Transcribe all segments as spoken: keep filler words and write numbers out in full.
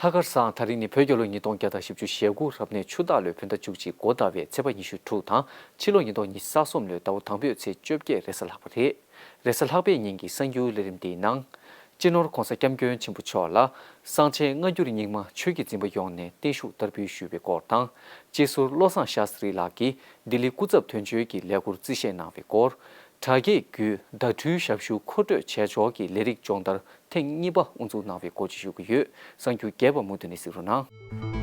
ལྷག་དཀར་བཟང་། དེ་རིང་ནི་བོད་རྒྱལ་ལོ་ཉིས་སྟོང་བརྒྱ་དང་བཞི་བཅུ་ཞེ་དགུ་རབ་གནས་ཆུ་སྟག་ལོའི་བོད་ཟླ་བཅུ་གཅིག་འགོ་ཟླ་བའི་ཚེས་པ་ཉི་ཤུ་དྲུག་དང་། ཕྱི་ལོ་ཉིས་སྟོང་ཉི་ཤུ་རྩ་གསུམ་ལོའི་ཟླ་བ་དང་པོའི་ཚེས་བཅོ་བརྒྱད་རེས་གཟའ་ལྷག་པ་རེད། རེས་གཟའ་ལྷག་པའི་ཉིན་གྱི་གསར་འགྱུར་ལས་རིམ་འདིའི་ནང་། སྤྱི་ནོར་༧གོང་ས་༧སྐྱབས་མགོན་ཆེན་པོ་མཆོག་ལ་གསང་ཆེན་སྔ་འགྱུར་རྙིང་མ་ཆོས་ཀྱི་འཛིན་པ་ཡོངས་ནས་བརྟན་བཞུགས་བསྟར་འབུལ་ཞུས་པའི་སྐོར་དང་། སྤྱི་ཟུར་བློ་བཟང་ཤཱ་སྟྲི་ལགས་ཀྱིས་ལྡི་ལི་སྐུ་ཚབ་དོན་གཅོད་ཀྱི་ལས་འཁུར་རྩིས་བཞེས་གནང་བའི་སྐོར། དྲ་རྒྱའི་བརྒྱུད་ཟླ་སྒྲོན་ཞབས་ཞུ་མཁོ་སྤྲོད་བྱས་འབྱོར་གྱི་ལས་རིགས་སྦྱོང་བརྡར་ཐེངས་གཉིས་པ་དབུ་འཛུགས་གནང་བའི་སྐོར་བཅས་ཞུ་གི་ཡོད། གསར་འགྱུར་རྒྱས་པ་མུ་མཐུད་ནས་གཟིགས་རོགས་གནང་།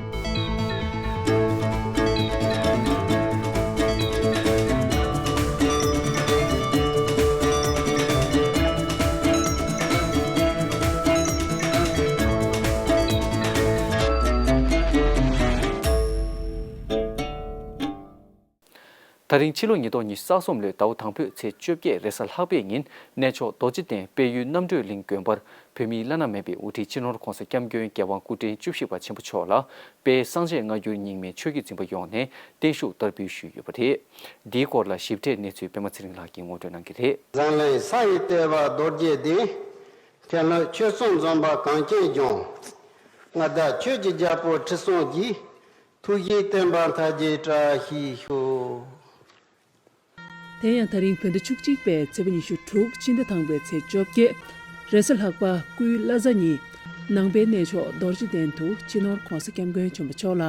ད་རིང་ཕྱི་ལོ་ཉིས་སྟོང་ཉི་ཤུ་རྩ་གསུམ་ལོའི་ཟླ་བ་དང་པོའི་ཚེས་བཅོ་བརྒྱད་རེས་གཟའ་ལྷག་པའི་ཉིན། གནས་མཆོག་རྡོ་རྗེ་གདན་དཔལ་ཡུལ་རྣམ་གྲོལ་གླིང་དགོན་པར་བོད་མིའི་བླ་ན་མེད་པའི་དབུ་ཁྲིད་སྤྱི་ནོར་༧གོང་ས་༧སྐྱབས་མགོན་རྒྱལ་དབང་སྐུ་ཕྲེང་བཅུ་བཞི་པ་ཆེན་པོ་མཆོག་ལ་དཔལ་གསང་ཆེན་སྔ་འགྱུར་རྙིང་མའི་ཆོས་ཀྱི་འཛིན་པ་ཡོངས་ནས་བརྟན་བཞུགས་བསྟར་འབུལ་ཞུས་ཡོད་པ་རེད། འདིའི་སྐོར་ལ་ཞིབ་ཕྲའི་གནས་ཚུལ་པད་མ་ཚེ་རིང་ལགས་ཀྱིས་ངོ་སྤྲོད་གནང་གི་རེད། འཛམ་གླིང་ས་ཡི་ལྟེ་བ་རྡོ་རྗེ་གདན། མཁན་སློབ་ཆོས་གཙུག་འཛོམས་པ་གངས་ཅན་ལྗོངས། མངའ་བདག་ཆོས་ཀྱི་རྒྱལ་པོ་ཁྲི་སྲོང་ལྡེའུ། ཐུགས་བཞེད་བསྟན་པ་མཐའ་རྒྱས་བཀྲ་ཤིས་ཤོག། དེ་ཡང་ད་རིང་བོད་ཟླ་བཅུ་གཅིག་པའི་ཚེས་པ་ཉི་ཤུ་དྲུག་སྤྱི་ཟླ་དང་པོའི་ཚེས་བཅོ་བརྒྱད། རེས་གཟའ་ལྷག་པ་སྐུའི་བླ་གཟའ་ཉིན། ནང་པའི་གནས་མཆོག་རྡོ་རྗེ་གདན་དུ་སྤྱི་ནོར་༧གོང་ས་༧སྐྱབས་མགོན་ཆེན་པོ་མཆོག་ལ།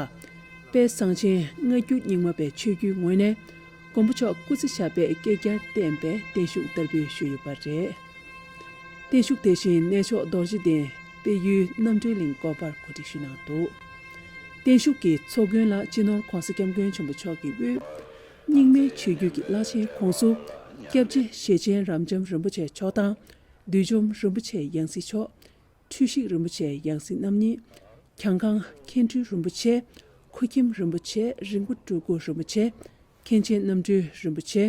དཔལ་གསང་ཆེན་སྔ་འགྱུར་རྙིང་མ་པའི་ཆོས་བརྒྱུད་ངོས་ནས། མགོན་པོ་མཆོག་སྐུ་ཚེ་ཞབས་པད་བསྐལ་བརྒྱར་བརྟན་པའི་བརྟན་བཞུགས་བསྟར་འབུལ་ཞུས་ཡོད་པ་རེད། བརྟན་བཞུགས་དེ་བཞིན་གནས་མཆོག་རྡོ་རྗེ་གདན་དཔལ་ཡུལ་རྣམ་གྲོལ་གླིང་དགོན་པར་གོ་སྒྲིག་ཞུས་གནང་འདུག། བརྟན་བཞུགས་ཀྱི་ཚོགས་མགོན་ལ་སྤྱི་ནོར་༧གོང་ས་༧སྐྱབས་མགོན་ཆེན་པོ་མཆོག་གི་དབུས། རྙིང་མའི་ཆོས་བརྒྱུད་ཀྱི་བླ་ཆེན་ཁོངས་སུ། སྐྱབས་རྗེ་ཞེ་ཆེན་རབ་འབྱམས་རིན་པོ་ཆེ་མཆོག་དང་། བདུད་འཇོམས་རིན་པོ་ཆེ་ཡང་སྲིད་མཆོག། འཁྲུལ་ཞིག་རིན་པོ་ཆེ་ཡང་སྲིད་རྣམ་གཉིས། གྱང་ཁང་མཁན་སྤྲུལ་རིན་པོ་ཆེ། ཁུ་ཁྱིམ་རིན་པོ་ཆེ། རིང་པོ་སྤྲུལ་སྐུ་རིན་པོ་ཆེ། མཁན་ཆེན་རྣམ་སྤྲུལ་རིན་པོ་ཆེ།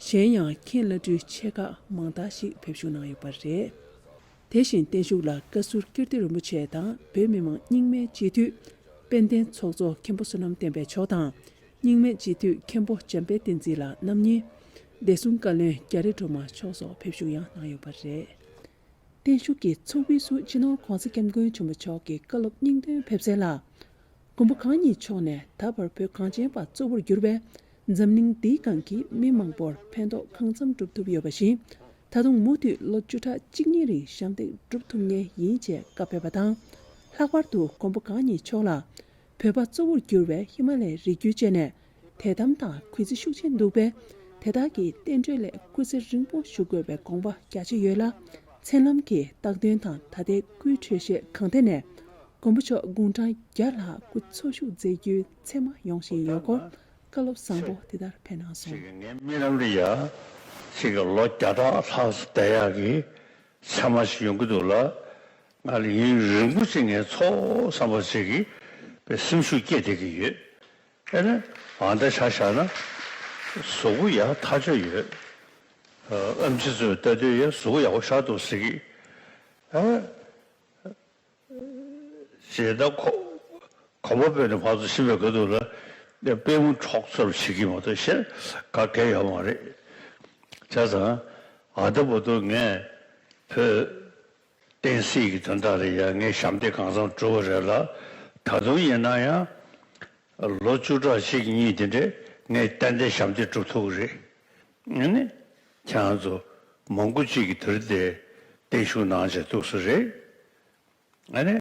གཞན་ཡང་མཁན་བླ་སྤྲུལ་ཆེ་ཁག་མང་དག་ཞིག་ཕེབས་ཞུགས་གནང་ཡོད་པ་རེད། དེ་བཞིན་བརྟན་བཞུགས་ལ་བཀའ་ཟུར་ཀིརྟི་རིན་པོ་ཆེ་དང་བོད་མི་མང་རྙིང་མའི་སྤྱི་འཐུས། དཔལ་ལྡན་ཚོགས་གཙོ་མཁན་པོ་བསོད་ནམས་བསྟན་འཕེལ་མཆོག་དང་། རྙིང་མའི་སྤྱི་འཐུས་མཁན་པོ་འཇམ་དཔལ་བསྟན་འཛིན་ལགས་རྣམ་གཉིས། བདེ་སྲུང་བཀའ་བློན་རྒྱ་རི་སྒྲོལ་མ་མཆོག་སོགས་ཕེབས་ཞུགས་ཡང་གནང་ཡོད་པ་རེད། བརྟན་བཞུགས་ཀྱི་ཚོགས་དབུས་སུ་སྤྱི་ནོར་༧གོང་ས་༧སྐྱབས་མགོན་ཆེན་པོ་མཆོག་གིས་བཀའ་སློབ་སྙིང་དོན་ཕེབས་གསལ་ལ། མགོན་པོ་གང་ཉིད་མཆོག་ནས་ད་བར་བོད་གངས་ཅན་པ་གཙོ་བོར་གྱུར་པའི་འཛམ་གླིང་འདིའི་སྒང་གི་མི་མང་པོར་ཕན་ཐོགས་གང་འཚམ་བསྒྲུབ་ཐུབ་ཡོད་པ་བཞིན། ད་དུང་མུ་མཐུད་ལོ་བཅུ་ཕྲག་གཅིག་གཉིས་རིང་ཞབས་འདེགས་སྒྲུབ་ཐུབ་མཁན་ཡིན་ཅེས་བཀའ་ཕེབས་པ་དང་། ལྷག་པར་དུ་མགོན་པོ་གང་ཉིད་མཆོག་ལ། བོད་པ་གཙོ་བོར་གྱུར་བའི་ཧི་མ་ལའི་རི་རྒྱུད་བཅས་ནས་དད་དམ་དང་གུས་བརྩི་ཤུགས་ཆེན་འདུག་པས། དེ་དག་གི་རྟེན་འབྲེལ་ལས་སྐུ་ཚེ་རིང་པོ་བཞུགས་དགོས་པའི་དགོངས་པ་རྒྱ་ཆེ་ཡོད་ལ། མཚན་ལམ་གྱི་རྟག་བརྟན་དང་ད་ལྟའི་སྐུའི་འཕྲོད་བཞེས་གང་ཐད་ནས། མགོན་པོ་མཆོག་དགུང་གྲངས་བརྒྱ་ལྷག་སྐུ་འཚོ་བཞུགས་མཛད་རྒྱུའི་མཚན་མ་ཡོང་བཞིན་ཡོད་སྐོར་བཀའ་སློབ་བཟང་པོ་དེ་ལྟར་ཕེབས་གནང་སོང་། ཞིག་གི་ངའི་རྨི་ལམ་ལ་ཡ། ཞིག་གི་ལོ་བརྒྱ་ཕྲག་ལྷག་ཙམ་བསྡད་ཡག་གི་མཚན་མ་ཞིག་ཡོང་གི་འདུག་ལ། ང་ལ་ཡུན་རིང་པོ་ཞིག་ངའི་ཚོགས་བསམ་པ་ཞིག་གིས་པའི་སེམས་ཤུགས་སྐྱེད་བསྡད་ཀྱི་ཡོད། ཨེ་ནི། ཨ་འདྲ་ཆ་བཞག་ན། གཟུགས་པོ་ཡག་ཐག་ཆོད་ཡོད། ཨ་ཨེམ་ཆི་ཚོས་ལྟ་དུས་ཡ་གཟུགས་པོ་ཡག་པོ་ཤར་འདུག་ཟེར་གི། ཨ། ཞེ་ད་ཁོ། གོམ་པ་སྤོས་ནས་ཕར་ཚུར་ཕྱིན་པའི་སྐབས་དུ་ལ། དཔེ་མུ་འཕྲོག་ཚོར་བྱེད་ཀྱི་མ་གཏོགས་གཞན་ག་གེ་ཡོད་མ་རེད། བྱས་ཙང་། ཨ་ད་བར་དུ་ངས་བོད་བསྟན་སྲིད་ཀྱི་དོན་དག་ལ་ཡང་ངས་ཞབས་འདེགས་གང་འཚམ་བསྒྲུབས་པ་རེད་ལ། ད་དུང་ཡིན་ན་ཡང་། ལོ་བཅུ་ཕྲག་གཅིག་གཉིས་དེ་འདྲས་ངས་ཏན་ཏན་ཞབས་འདེགས་སྒྲུབ་ཐུབ་ཀྱི་རེད། ཨ་ནི། ཁྱེད་རང་ཚོ་མང་པོ་གཅིག་གིས་དེ་རིང་དེ་བརྟན་བཞུགས་གནང་བྱས་འདུག་ས་རེད། ཨ་ནི།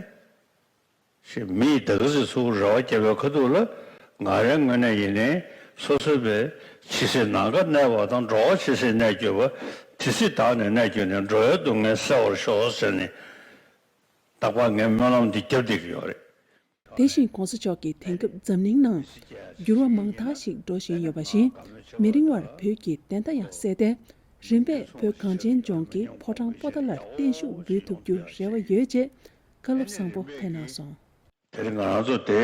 ཞེས་མིས་ད་ག་ཟེ་ཚུར་རེ་བ་བརྒྱབ་པའི་ཁ་ཐུག་ལ། ང་རའི་ངོས་ནས་ཡིན་ནའི་སོ་སོའི་བའི་ཕྱི་སེམས་ནང་ཁ་གནས་པ་དང་། འགྲོ་བ་ཕྱི་སེམས་གནས་གྱུར་པ། དེ་སྲིད་བདག་ནི་གནས་གྱུར་ནས། འགྲོ་བའི་སྡུག་བསྔལ་སེལ་བར་ཤོག་ཟེར་ནས། རྟག་པར་ངས་སྨོན་ལམ་འདི་བརྒྱབ་བསྡད་ཀྱི་ཡོད་རེད། དེ་བཞིན་༧གོང་ས་མཆོག་གིས་དེང་སྐབས་འཛམ་གླིང་ནང་འགྱུར་བ་མང་དག་ཞིག་འགྲོ་བཞིན་ཡོད་པ་བཞིན། མི་རིང་བར་བོད་ཀྱི་བདེན་མཐའ་ཡང་གསལ་ཏེ། རིམ་པས་བོད་གངས་ཅན་ལྗོངས་ཀྱི་ཕོ་བྲང་པོ་ཏཱ་ལར་བརྟན་བཞུགས་འབུལ་ཐུབ་རྒྱུར་རེ་བ་ཡོད་ཅེས་བཀའ་སློབ་བཟང་པོ་ཕེབས་གནང་སོང་། དེ་རིང་ང་རང་ཚོ་དེ།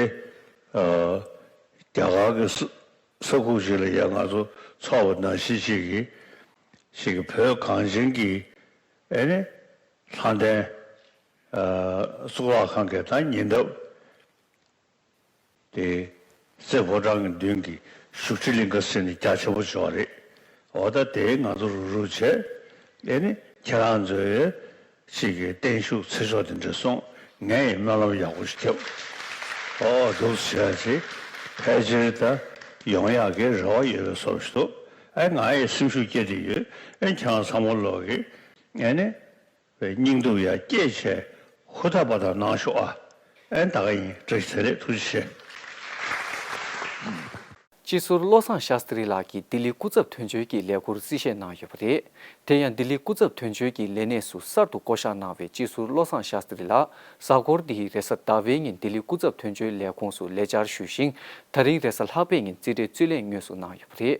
ཨ། རྒྱ་གར་གྱི་ས་ས་ཁུག་ཅིག་ལ་ཡ་ང་ཚོ་ཚོགས་པ་ནང་བཞིན་ཅིག་གིས། ཞིག་གི་བོད་གངས་ཅན་གྱི་ཨེ་ནི་ལྷ་ལྡན། ཨ། གཙུག་ལག་ཁང་གི་ད་ཉེ་འདབས་དེ་རྩེ་ཕོ་བྲང་གི་མདུན་གྱི་བཞུགས་ཁྲི་གླིང་ག་ཟེར་ནས་རྒྱ་ཆེན་པོ་བྱུང་བ་རེད། འོ་ད་དེ་ང་ཚོ་རུག་རུག་བྱས། ཨེ་ནི་ཁྱེད་རང་ཚོའི་ཞིག་གི་བརྟན་བཞུགས་ཚེ་ཆོག་དེ་འདྲ་སོང་ ངས་ཡང་སྨོན་ལམ་ཡག་པོ་ཞིག་བརྒྱབ། ཨོ་འདུག་བྱས་ཚེ་ཕལ་ཆེར་ད་ཡོང་ཡག་གི་རེ་བ་ཡོད་པའི་བཟོ་ཞིག་འདུག་ཨེ་ང་ཡི་སེམས་ཤུགས་སྐྱེད་དེ་ཡོད། ཨེ་ཁྱེད་རང་ཚང་མ་ལོག་གི་ཨེ་ནི་སྙིང་སྟོབས་ཡར་སྐྱེད་བྱས་ཧུར་ཐག་པ་དང་གནང་ཤོག་ཨ། ཨེ་ད་ག་ཡིན། བཀྲ་ཤིས་བདེ་ལེགས། ཐུགས་རྗེ་ཆེ། སྤྱི་ཟུར་བློ་བཟང་ཤཱསྟྲི་ལགས་ཀྱིས་ལྡི་ལི་སྐུ་ཚབ་དོན་གཅོད་ཀྱི་ལས་ཁུར་རྩིས་བཞེས་གནང་ཡོད་པ་རེད། དེ་ཡང་ལྡི་ལི་སྐུ་ཚབ་དོན་གཅོད་ཀྱི་ལས་གནས་སུ་གསར་དུ་བསྐོ་གཞག་གནང་བའི་སྤྱི་ཟུར་བློ་བཟང་ཤཱསྟྲི་ལགས་གཟའ་འཁོར་འདིའི་རེས་གཟའ་ཟླ་བའི་ཉིན་ལྡི་ལི་སྐུ་ཚབ་དོན་གཅོད་ལས་ཁུངས་སུ་ལས་བཅར་ཞུས་ཤིང་། ད་རིང་རེས་གཟའ་ལྷག་པའི་ཉིན་རྩིས་སྤྲོད་རྩིས་ལེན་དངོས་སུ་གནང་ཡོད་པ་རེད།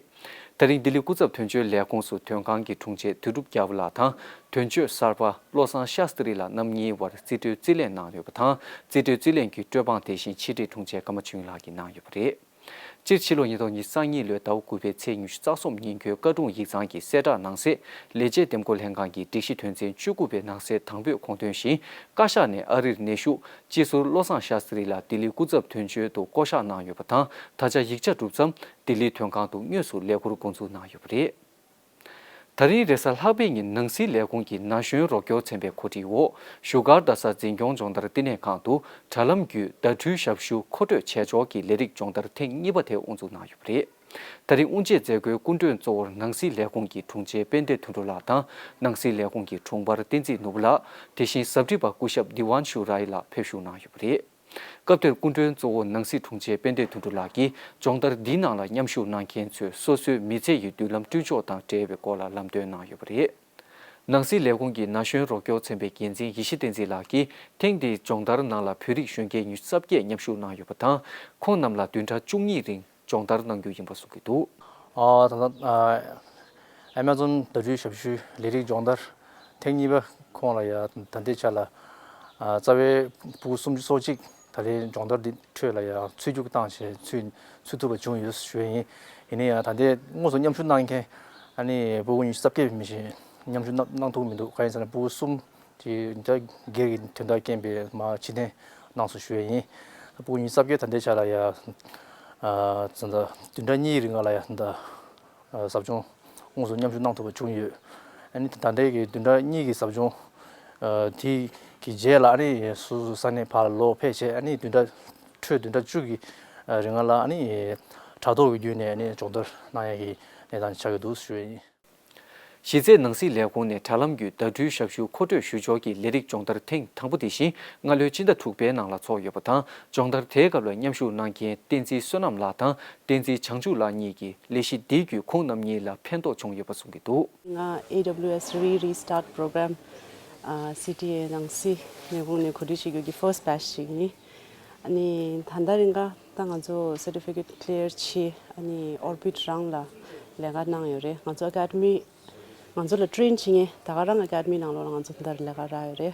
ད་རིང་ལྡི་ལི་སྐུ་ཚབ་དོན་གཅོད་ལས་ཁུངས་སུ་དོན་ཁང་གི་དྲུང་ཆེ་དོན་གྲུབ་རྒྱལ་པོ་ལགས་དང་དོན་གཅོད་གསར་པ་བློ་བཟང་ཤཱསྟྲི་ལགས་རྣམ་གཉིས་དབར་རྩིས་སྤྲོད་རྩིས་ལེན་གནང་ཡོད་པ་དང་། རྩིས་སྤྲོད་རྩིས་ལེན་གྱི་སྤྲོད་དཔང་དེ་བཞིན་ཕྱི་དྲིལ་དྲུང་ཆེ་ཀརྨ་ཆོས་དབྱིངས་ལགས་ཀྱིས་གནང་ཡོད་པ་རེད། སྤྱིར་ཕྱི་ལོ་ཉིས་སྟོང་ཉི་ཤུ་རྩ་གཉིས་ལོའི་ཟླ་བ་དགུ་པའི་ཚེས་ཉི་ཤུ་རྩ་གསུམ་ཉིན་གྱི་བཀའ་དྲུང་ཡིག་ཚང་གི་གསལ་བསྒྲགས་ནང་གསལ། ལས་བྱེད་འདེམས་བསྐོ་ལྷན་ཁང་གི་སྒྲིག་གཞི་དོན་ཚན་བཅུ་དགུ་པའི་ནང་གསལ་དང་པོའི་ཁོངས་དོན་བཞིན། བཀའ་ཤག་ནས་ཨ་རིར་གནས་བཞུགས་སྤྱི་ཟུར་བློ་བཟང་ཤཱསྟྲི་ལགས་ལྡི་ལི་སྐུ་ཚབ་དོན་གཅོད་དུ་བསྐོ་གཞག་གནང་ཡོད་པ་དང་། ད་ཆ་ཡིག་ཆ་གྲུབ་མཚམས་ལྡི་ལིའི་དོན་ཁང་དུ་དངོས་སུ་ལས་ཁུར་འགོ་འཛུགས་གནང་ཡོད་པ་རེད། ད་རིང་རེས་གཟའ་ལྷག་པའི་ཉིན་ནང་སྲིད་ལས་ཁུངས་ཀྱི་ན་གཞོན་རོགས་སྐྱོར་ཚན་པའི་གོ་སྒྲིག་འོག་བཞུགས་སྒར་རྡ་ས་འཛིན་སྐྱོང་སྦྱོང་བརྡར་བསྟི་གནས་ཁང་དུ་དྲ་ལམ་བརྒྱུད་བརྡ་འཕྲུལ་ཞབས་ཞུ་མཁོ་སྤྲོད་བྱེད་ཕྱོགས་ཀྱི་ལས་རིགས་སྦྱོང་བརྡར་ཐེངས་གཉིས་པ་དེ་དབུ་འཛུགས་གནང་ཡོད་པ་རེད། ད་རིང་དབུ་འབྱེད་མཛད་སྒོའི་སྐུ་མགྲོན་གཙོ་བོར་ནང་སྲིད་ལས་ཁུངས་ཀྱི་དྲུང་ཆེ་དཔལ་ལྡན་དོན་གྲུབ་ལགས་དང་། ནང་སྲིད་ལས་ཁུངས་ཀྱི་དྲུང་འཕར་བསྟན་འཛིན་ནོར་བུ་ལགས། དེ་བཞིན་ཟབ་ཁྲིད་པ་སྐུ་ཞབས་དི་ཝན་ཤུ་རའི་ལགས་ཕེབས་བཞུགས་གནང་ཡོད་པ་རེད། སྐབས་དེར་སྐུ་མགྲོན་གཙོ་བོ་ནང་སྲིད་དྲུང་ཆེ་དཔལ་ལྡན་དོན་གྲུབ་ལགས་ཀྱིས་སྦྱོང་བརྡར་འདིའི་ནང་ལ་མཉམ་ཞུགས་གནང་མཁན་ཚོས་སོ་སོའི་མི་ཚེ་ཡི་མདུན་ལམ་བསྐྲུན་ཕྱོགས་དང་འབྲེལ་བའི་སྐོར་ལ་ལམ་སྟོན་གནང་ཡོད་པ་རེད། ནང་སྲིད་ལས་ཁུངས་ཀྱི་ན་གཞོན་རོགས་སྐྱོར་ཚན་པའི་འགན་འཛིན་ཡེ་ཤེས་བསྟན་འཛིན་ལགས་ཀྱིས་ཐེངས་འདིའི་སྦྱོང་བརྡར་ནང་ལ་བོད་རིགས་གཞོན་སྐྱེས་ཉི་ཤུ་རྩ་བརྒྱད་མཉམ་ཞུགས་གནང་ཡོད་པ་དང་། ཁོང་རྣམས་ལ་བདུན་ཕྲག་བཅུ་གཉིས་རིང་སྦྱོང་བརྡར་གནང་རྒྱུ་ཡིན་པ་གསུངས་ཀྱི་འདུག་ཨ་ད་ལྟ་ཨ་ཨེ་མ་ཛོན་བརྡ་འཕྲུལ་ཞབས་ཞུའི་ལས་རིགས་སྦྱོང་བརྡར་ཐེངས་གཉིས་པ་ཁོང་ལ་ཡ་ད་ལྟའི་ཆ་ལ་ཨ་རྩ་བའི་ཕྲུ་གུ་སུམ་ཅུ་སོ་གཅིག་ད་ལྟའི་སྦྱོང་བརྡར་འདི་ཁྲོད་ལ་ཡ་ཚུད་རྒྱུགས་བཏང་བྱས་ཚུད་ཚུད་ཐུབ་པ་བྱུང་ཡོད་ཞུ་ཡ་ཡིན། ཡིན་ན་ཡང་ད་ལྟའི་དངོས་སུ་མཉམ་ཞུགས་གནང་མཁན་ཨ་ནི་ཕྲུ་གུ་ཉི་ཤུ་རྩ་བརྒྱད་མི་ཤེས་མཉམ་ཞུགས་གནང་གནང་ཐུབ་མི་འདུག་གང་ཡིན་ཟེར་ན་ཕྲུ་གུ་གསུམ་དེ་འདྲ་སྒེར་གྱི་དོན་དག་རྐྱེན་པས་མར་ཕྱིར་འཐེན་གནང་སོང་ཞུ་ཡ་ཡིན། ཕྲུ་གུ་ཉི་ཤུ་རྩ་བརྒྱད་ད་ལྟའི་ཆ་ལ་ཡ་ཨ་ད་ལྟ་བདུན་ཕྲག་གཉིས་ཀྱི་རིང་ལ་ཡ་ད་ལྟ་ཨ་ཟབ་སྦྱོང་དངོས་སུ་མཉམ་ཞུགས་གནང་ཐུབ་པ་བྱུང་ཡོད། ཨ་ནི་ད་ལྟའི་གི་བདུན་ཕྲག་གཉིས་ཀྱི་ཟབ་སྦྱོང་ཨ་དེ་གི་རྗེས་ལ་ཨ་ནི་སོ་སོ་ས་གནས་ཕར་ལོག་ཕེབས་བྱས་ཨ་ནི་བདུན་ཕྲག་འཕྲོས་བདུན་ཕྲག་བཅུ་གི་ཨ་རིང་ལ་ཨ་ནི་དྲ་ཐོག་གི་བརྒྱུད་ནས་ཨ་ནི་སྦྱོང་བརྡར་གནང་ཡ་གི་གནས་སྟངས་ཆགས་ཀྱི་འདུག་ཞུ་ཡ་ཡིན། གཞི་རྩའི་ནང་སྲིད་ལས་ཁུངས་ནས་དྲ་ལམ་བརྒྱུད་བརྡ་འཕྲུལ་ཞབས་ཞུ་མཁོ་སྤྲོད་ཞུ་ཕྱོགས་ཀྱི་ལས་རིགས་སྦྱོང་བརྡར་ཐེངས་དང་པོ་དེ་བཞིན་སྔ་ལོའི་སྤྱི་ཟླ་དྲུག་པའི་ནང་ལ་ཚོགས་ཡོད་པ་དང་། སྦྱོང་བརྡར་དེའི་སྐབས་ལ་མཉམ་ཞུགས་གནང་མཁན་བསྟན་འཛིན་བསོད་ནམས་ལགས་དང་བསྟན་འཛིན་བྱང་ཆུབ་ལགས་གཉིས་ཀྱིས་ལས་གཞི་འདི་བརྒྱུད་ཁོང་རྣམ་གཉིས་ལ་ཕན་ཐོགས་བྱུང་ཡོད་པ་གསུངས་ཀྱི་འདུག་ང་ཨེ་ཌབ་ལིའུ་ཨེས་རི་རི་སི་ཊར་ཊི་པོ་རོ་གྷ་རམ་ཨ་སི་ཊི་ཨེ་ནང་སྲིད་ལས་ཁུངས་ནས་གོ་སྒྲིག་བྱེད་རྒྱུ་གི་ཕར་སི་ཊི་བེ་ཆི་ཅིག་ཡིན། ཨ་ནི་ད་ལྟ་རིང་ག་ད་ང་ཚོ་སར་ཊི་ཕི་ཀེཊ་ཀི་ལི་ཡར་བྱས་ཨ་ནི་ཨོར་བིཊ་རང་ལ་ལས་ཀ་གནང་ཡོད་རེད། ང་ཚོ་ཨ་ཀ་ཌི་མི་ང་ཚོ་ལ་ཊེ་རེན་བྱེད་མཁན་ད་ག་རང་ཨ་ཀ་ཌི་མི་ནང་ལོགས་ལ་ང་ཚོ་ད་ལྟ་ལས་ཀ་རག་ཡོད་རེད།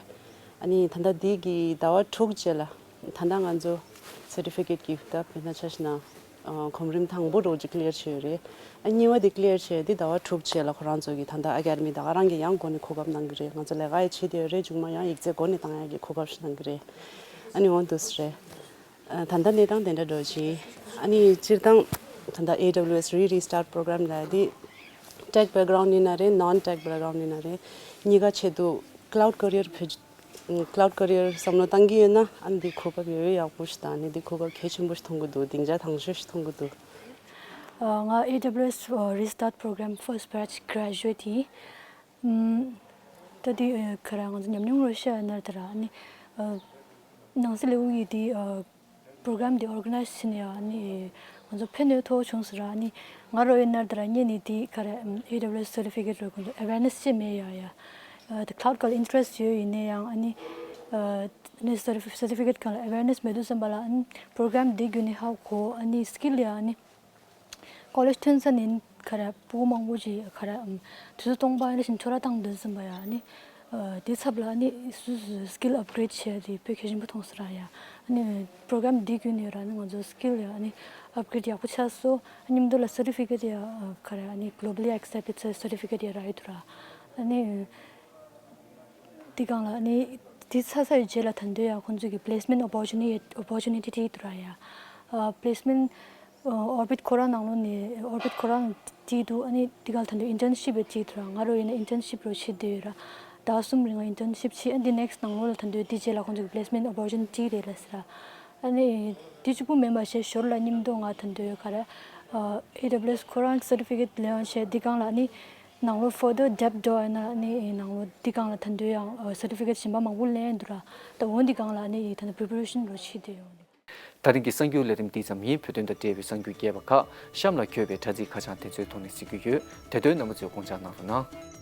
ཨ་ནི་ད་ལྟ་འདི་གི་ཟླ་བ་དྲུག་རྗེས་ལ་ད་ལྟ་ང་ཚོ་སར་ཊི་ཕི་ཀེཊ་ཀི་ད་དཔེར་ན་ཆ་བཞག་ན་ཨ་གོམ་རིམ་དང་པོ་འདྲ་བོ་ཅིག་ཀི་ལི་ཡར་བྱས་ཡོད་རེད། ཨ་གཉིས་པ་དེ་ཀི་ལི་ཡར་བྱས་དེ་ཟླ་བ་དྲུག་རྗེས་ལ་ཁོ་རང་ཚོ་གི་ད་ལྟ་ཨ་ཀ་ཌི་མི་ད་ག་རང་གི་ཡང་འགོ་ནས་གོ་སྐབས་གནང་གི་རེད། ང་ཚོ་ལས་ཀ་ཡི་བྱེད་བསྡད་ཡོད་རེད། མཇུག་མ་ཡང་ཡིག་ཚད་འགོ་ནས་བཏང་ཡག་གི་གོ་སྐབས་ཤིག་གནང་གི་རེད། ཨ་ནི་འོ་འདུག་སེ་རེད། ཨ་ད་ལྟ་གནས་སྟངས་དེ་འདྲ་འདྲ་བོ་ཅིག་ཨ་ནི་སྤྱིར་བཏང་ད་ལྟ་ཨེ་ཌབ་ལིའུ་ཨེས་རི་རི་སི་ཊར་ཊི་པོ་རོ་གྷ་རམ་ལབ་དེ་ཊེག་བེག་གྷ་རའུན་ཌི་ཡིན་ན་རེད། ནོན་ཊེག་བེག་གྷ་རའུན་ཌི་ཡིན་ན་རེད། གཉིས་ཀ་ཆེད་དུ་ཀ་ལའུ་ཌི་ཀེ་རི་ཡར་བེད་ཀ་ལའུ་ཌི་ཀེ་རི་ཡར་བསམ་བློ་བཏང་གི་ཡོད་ན་ཨ་ནི་འདི་གོ་སྐབས་ཡོད་ཡོད་ཡག་པོ་ཞིག་དང་ཨ་ནི་འདི་གོ་སྐབས་གལ་ཆེན་པོ་ཞིག་མཐོང་གི་འདུག་སྡིངས་ཆ་དྭངས་ཤོས་ཤིག་མཐོང་གི་འདུག་ཨ་ང་ཨེ་ཌབ་ལིའུ་ཨེས་རི་སི་ཊར་ཊི་པོ་རོ་གྷ་རམ་ཕར་སི་ཊི་བེ་ཆི་གྷ་རེ་ཇུ་ཨེཊ་ཡིན། ཨམ། ད་དེ་ཨ་ག་རེ་ང་ཚོ་ཉམས་མྱོང་རེ་བཤད་ཡོད་ན་དེ་ར་ཨ་ནི་ཨ་ནང་སྲིད་ལས་ཁུངས་ཀྱིས་དེ་ཨ་པོ་རོ་གྷ་རམ་དེ་ཨོར་གྷ་ནའི་ཛི་བྱས་ནས་ཨ་ནི་ང་ཚོ་ཕན་ནུས་ཐོགས་བྱུང་ཟེར་ར། ཨ་ནི་ང་རང་ཡོད་ན་དེ་ར་ངས་ནི་དེ་ག་རེ་ཨམ་ཨེ་ཌབ་ལིའུ་ཨེས་སར་ཊི་ཕི་ཀེཊ་ལ་ཁོང་ཚོ་ཨ་ཝེར་ནེ་སི་ཅིག་མེད་ཡ་ཡ། ཨ་དེ་ཀ་ལའུ་ཌི་སྒང་ལ་ཨིན་ཊི་རེ་སི་ཊི་ཡོད་ཡིན་ན་ཡང་ཨ་ནི་ཨ་ནི་སར་ཊི་ཕི་སར་ཊི་ཕི་ཀེཊ་སྒང་ལ་ཨ་ཝེར་ནེ་སི་མེད་དུས་ཙམ་པ་ལ་ཨ་ནི་པོ་རོ་གྷ་རམ་དེ་བརྒྱུད་ནས་ཧ་གོ། ཨ་ནི་སི་ཀིལ་ཡ་ཨ་ནི། ཀོ་ལེཇ་ཐོན་ཚར་ནས་ག་རེ་ཕྲུ་གུ་མང་པོ་ཅིག་ག་རེ་ཨམ་དུས་ཚོད་སྟོང་པ་ཨ་ནི་བཞིན་འཕྲོ་བརླག་བཏང་འདུག་ཟིན་པ་ཡ། ཨ་ནི་ཨ་དེའི་ཚབ་ལ་ཨ་ནི་སོ་སོའི་སི་ཀིལ་ཨབ་གྷི་རེ་ཌི་བྱས་ཏེ་དཔེ་གལ་ཆེན་པོ་མཐོང་སོང་ར་ཡ། ཨ་ནི་པྲོ་གྷ་རམ་འདི་བརྒྱུད་ནས་ར་ཨ་ནི་ང་ཚོ་སི་ཀིལ་ཡ་ཨ་ནི་ཨབ་གྷི་རེ་ཌི་ཡག་པོ་ཆགས་སོང་། ཨ་མཉམ་དུ་ལ་སར་ཊི་ཕི་ཀེཊ་ཡ་ག་རེ་ཨ་ནི་གྷི་ལོ་བལ་ལི་ཨེག་སེབ་ཊེཌ་སར་ཊི་ཕི་ཀེཊ་ཡ་རག་ཡོད་འདུག་ར། ཨ་ནི། དེ་སྒང་ལ་ནི་དེ་ཚར་ཚར་བའི་རྗེས་ལ་ད་དུང་ཡང་ཁོང་ཚོས་ཀྱི་པི་ལེ་སི་མེན་ཊི་ཨོ་པོར་ཅུ་ནི་ཊི་ཨོ་པོར་ཅུ་ནི་ཊི་སྤྲད་འདུག་ར་ཡ། ཨ་པི་ལེ་སི་མེན་ཊི་ཨ་ཨོར་བིཊ་ཁོ་རང་ནང་ལོགས་ནས་ཨོར་བིཊ་ཁོ་རང་སྤྲད་འདུག་ཨ་ནི་དེ་སྒང་ལ་ད་དུང་ཨིན་ཊརན་ཤིབ་ཡང་སྤྲད་འདུག་ར། ང་རང་ཡིན་ན་ཨིན་ཊརན་ཤིབ་རོ་བྱེད་འདོད་ཡོད་ར། ཟླ་གསུམ་རིང་ལ་ཨིན་ཊརན་ཤིབ་བྱས། ཨ་འདི་ནེག་སི་ཊི་ནང་ལོགས་ལ་ད་དུང་དེ་རྗེས་ལ་ཁོང་ཚོ་གི་པི་ལེ་སི་མེན་ཊི་ཨོ་པོར་ཅུ་ནི་ཊི་རེད་ལབ་ཟེར། ཨ་ནི་དེ་གཅིག་པུ་མིན་པ་བྱས་ཞོར་ལ་མཉམ་དུ་ང་ད་དུང་ག་རེ་ཨེ་ཌབ་ལིའུ་ཨེསི་ཁོ་རང་སར་ཊི་ཕི་ཀེཊ་ལེན་ཡོང་བྱས། འདི་སྒང་ལ་ཨ་ནི་ནང་ལོགས་ཕར་དར་ཌེབ་འགྲོ་ཡ་ན་ཨ་ནི་ནང་ལོགས་འདི་སྒང་ལ་ད་དུང་ཡང་སར་ཊི་ཕི་ཀེཊ་གཞན་པ་མང་པོ་ལེན་འདུག་ར། ད་འོ་འདི་སྒང་ལ་ཨ་ནི་ད་དུང་པི་རི་པེ་རེ་ཤན་རོ་བྱེད་བསྡད་ཡོད། ད་རིང་གི་གསར་འགྱུར་ལས་རིམ་འདི་ཙམ་ཡིན། བོད་དོན་དང་འབྲེལ་བའི་གསར་འགྱུར་རྒྱས་པ་ཁག་གཤམ་ལ་འཁོད་པའི་དྲ་ཚིགས་ཁ་བྱང་དེ་ཚོའི་ཐོག་ནས་གཟིགས་རྒྱུ་ཡོད། དེ་དོན་རྣམ་པ་ཚོས་དགོངས་འཇགས་གནང་རོགས་གནང་།